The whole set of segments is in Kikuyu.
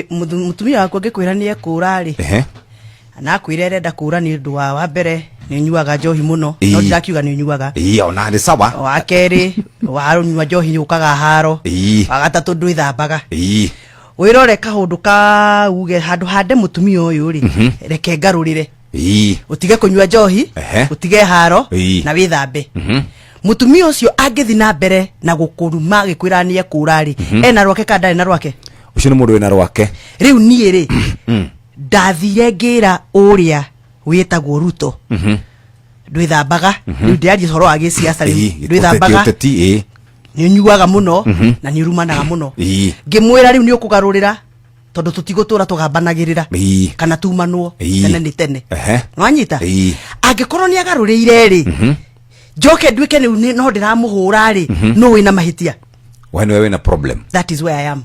Mũtumia waku angĩkwĩra nĩ ekũra rĩ, na akwĩra arenda kũra nĩ ũndũ wa mbere nĩ ũnyuaga njohi mũno. No ndirakiuga nĩ ũnyuaga. Ĩĩ, ona nĩ sawa. Wa kerĩ, wanyua njohi nĩ ũkaga haro. Wa gatatũ, ndwĩthambaga. Wĩrore kaũndũ ka uge handũ hande mũtumia ũyũ rĩ, reke ngarũrĩre. Ũtige kũnyua njohi, ũtige haro, na wĩthambe. Mũtumia ũcio angĩthi na mbere na gũkũruma agĩkwĩra nĩ ekũra rĩ, ena rwake kana ndarĩ na rwake? Ũcio nĩ mũndũ wĩna rwake. Rĩu niĩ rĩ, ndathire ngĩra ũrĩa wĩtagwo Ruto, ndwĩthambaga. Rĩu ndĩraria ũhoro wa gĩsiasa rĩu. Ndwĩthambaga, ũteti, ĩĩ. Nĩ ũnyuaga mũno na nĩ ũrumanaga mũno. Ngĩmwĩra rĩu nĩ ũkũgarũrĩra tondũ tũtigũtũra tũgambanagĩrĩra kana tumanwo. Tene nĩ tene. Nwanyita? Angĩkorwo nĩ agarũrĩire rĩ, njoke nduĩke rĩu no ndĩramũhũra rĩ, nũ wĩna mahĩtia? We nĩwe wĩna problem. That is where I am.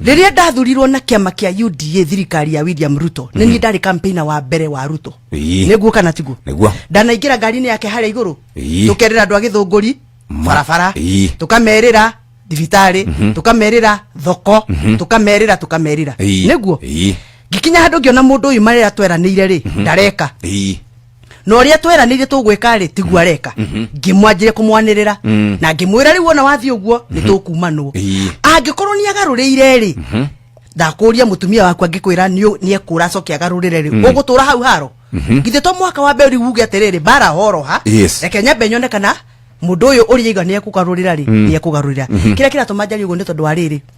Rĩrĩa ndathurirwo na kĩama kĩa UDA, thirikari ya William Ruto, nĩ niĩ ndarĩ campaigner wa mbere wa Ruto. Nĩguo kana tiguo? Nĩguo. Ndanaingĩra ngari-inĩ yake harĩa igũrũ, tũkerĩra andũ a Gĩthũngũri barabara, tũkamerĩra thibitarĩ, tũkamerĩra thoko, tũkamerĩra, tũkamerĩra. Nĩguo? Ngĩkinya handũ ngĩona mũndũ ũyũ marĩa tweranĩire rĩ, ndareka, na ũrĩa tweranĩire tũgwĩka rĩ, tiguo areka. Ngĩmwanjĩria kũmwanĩrĩra na ngĩmwĩra rĩu ona wathiĩ ũguo nĩ tũkumanwo. Angĩkorwo nĩ agarũrĩire rĩ, ndakũria, mũtumia waku angĩkwĩra nĩ ekũra acoke agarũrĩre rĩ, ũgũtũra hau haro? Githĩ to mwaka wa mbere rĩu uge atĩrĩrĩ, mbara horoha, reke nyambe nyone kana mũndũ ũyũ ũrĩa iga nĩ ekũgarũrĩra rĩ, nĩ ekũgarũrĩra. Kĩrĩa kĩratũma njarie ũguo nĩ tondũ wa rĩrĩ.